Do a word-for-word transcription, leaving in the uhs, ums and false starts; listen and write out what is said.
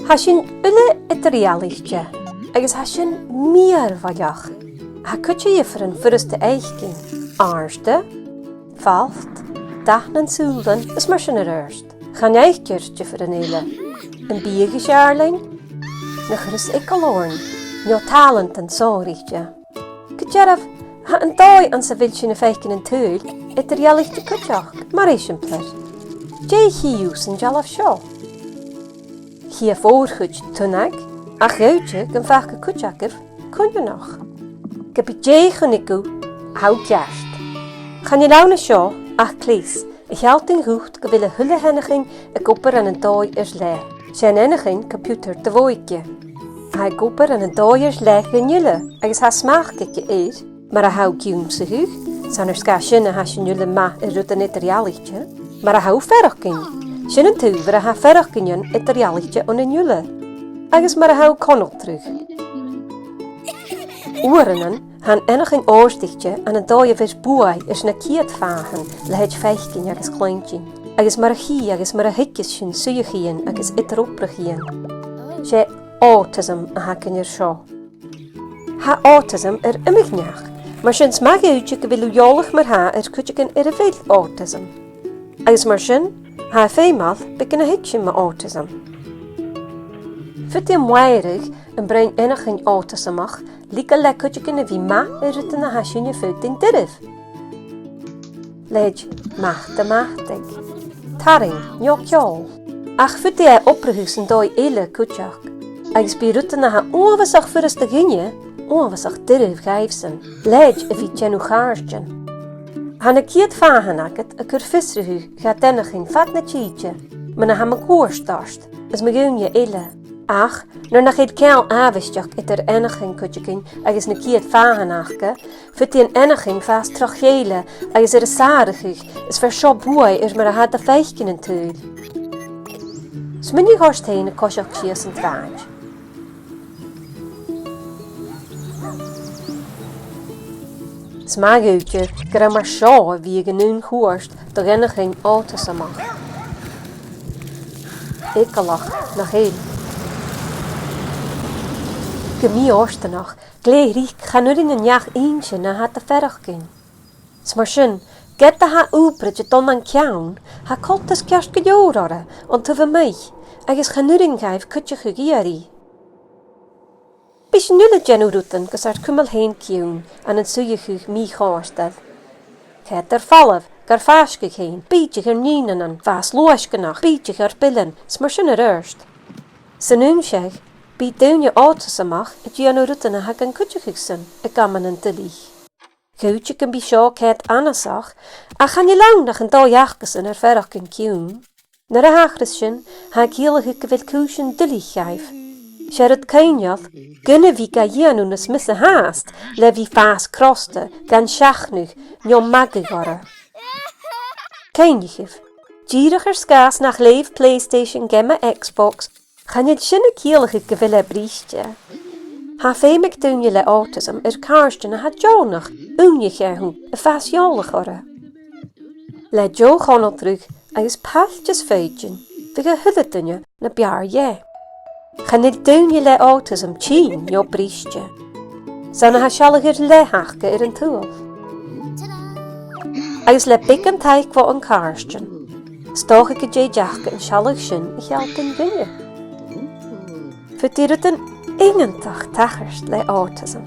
Tha sinn uile eadar-dhealaichte, agus tha sin mìorbhaileach. Tha cuid dhiofar furasta fhaicinn, àirde, falt, dath nan sùilean, is mar sin air adhart. Chan fhaigh iad diofar eile. Am biadh as fheàrr leinn, na chuireas eagal oirnn, no tàlantan sònraichte. Gu dearbh, tha an dòigh anns a bheil sinn a' faicinn an t-saoghail eadar-dhealaichte cuideachd, mar eisimpleir. Dè chì thu san dealbh seo? Chì a' mhòr-chuid tunnag, ach dh'fhaodte gum faca cuid agaibh coineanach. Ge bith dè chunnaic thu, tha thu ceart. Chan eil ann an seo ach cleas a shealltainn dhut gu bheil a h-uile h-eanchainn ag obair ann an dòigh air leth. 'S e an eanchainn computer do bhodhaig. Tha e ag obair ann an dòigh air leth dhuinn uile agus tha smachd aige air mar a tha thu ag ionnsachadh, 's ann air sgàth sin a tha sinn uile math air rudan eadar-dhealaichte, mar a tha thu a' faireachdainn. Sin an t-adhbhar a tha faireachdainnean eadar-dhealaichte annainn uile, agus mar a tha thu a' conaltradh. Uaireannan, tha an eanchainn òrdaichte ann an dòigh a bheir buaidh air na ciad fàthan leithid faicinn agus cluinntinn, agus mar a chì agus mar a thuigeas sinn suidheachaidhean agus eadar-obrachaidhean. 'S e autism a th' againn air seo. Tha autism air iomadh neach, mar sin 's mathaid gu bheil thu eòlach mar-thà air cuideigin air a bheil autism. Agus mar sin, tha e feumail beagan a thuigsinn mu autism. Faodaidh e mairg am broinn eanchainn autismach leigeil le cuideigin a bhith math air rudan a tha sinne a' faighinn doirbh. Leithid matamataig, tarraing no ceòl. Ach faodaidh e obrachadh san dòigh eile cuideachd, agus bidh rudan a tha uabhasach furasta dhuinne uabhasach doirbh dhaibhsan, leithid a bhith a' dèanamh chàirdean. Tha na ciad fàthan agad a' cur fiosrachadh dhan eanchainn fad na tìde, mar a tha mi a' cunntadh, is mu dhaoine eile. Ach, nuair nach eil ceangal àbhaisteach eadar eanchainn cuideigin agus na ciad fàthan aca, faodaidh an eanchainn fàs tro chèile agus air a sàrachadh, is bheir seo buaidh air mar a tha iad a' faicinn an t-saoghail. Smaoinich ort fhèin a' coiseachd sìos an t-sràid. 'S mathaid gur e mar seo a bhiodh an aon chuairt do dh'eanchainn autismach. Eagalach, nach eil? Gu mì-fhortanach, glè thric chan urrainn an neach innse na tha iad a' faireachdainn. 'S mar sin, ged a tha ùpraid a' dol nan ceann, tha coltas ceart gu leòr orra on taobh a-muigh, agus chan urrainn dhaibh cuideachadh iarraidh. Bidh sinn uile a' dèanamh rudan gus ar cumail fhèin ciùin ann an suidheachadh mì-chomhartail. Coimhead air falbh, gar faisg thu fhèin, bìdeadh air nigheanan, fàs luaisgeanach, bìdeadh air billean, 's mar sin air adhart. San aon seagh, bidh daoine autismach a' dèanamh rudan a tha gan cuideachadh-san aig amannan duilich. Dh'fhaodte gum bi seo ceart annasach, ach chan eil ann ach an dòigh acasan air faireachdainn ciùin. Nuair a thachras sin, tha e a' ciallachadh gu bheil cùisean duilich dhaibh. 'S e rud coibhneil gun a bhith ga dhèanamh nas miosa fhathast le bhith a' fàs crosta, gan seachnadh, no magadh orra. Cuimhnichibh, dìreach air sgàth 's nach leugh PlayStation geama Xbox, chan eil sin a' ciallachadh gu bheil e briste. Tha feum aig daoine le autism air càirdean a tha deònach, ùine-cheathrú, a' fàs eòlach orra. Le deagh chonaltradh agus pailteas foighidinn, bhiodh a h-uile duine na b' fheàrr dheth. Chan eil daoine le autism tinn no briste. 'S ann a tha sealladh air leth aca air an t-saoghal. Agus le beagan taic bho an càirdean, 's dòcha gun tèid aca an sealladh sin a shealltainn dhuinne. Faodaidh rudan iongantach tachairt le autism.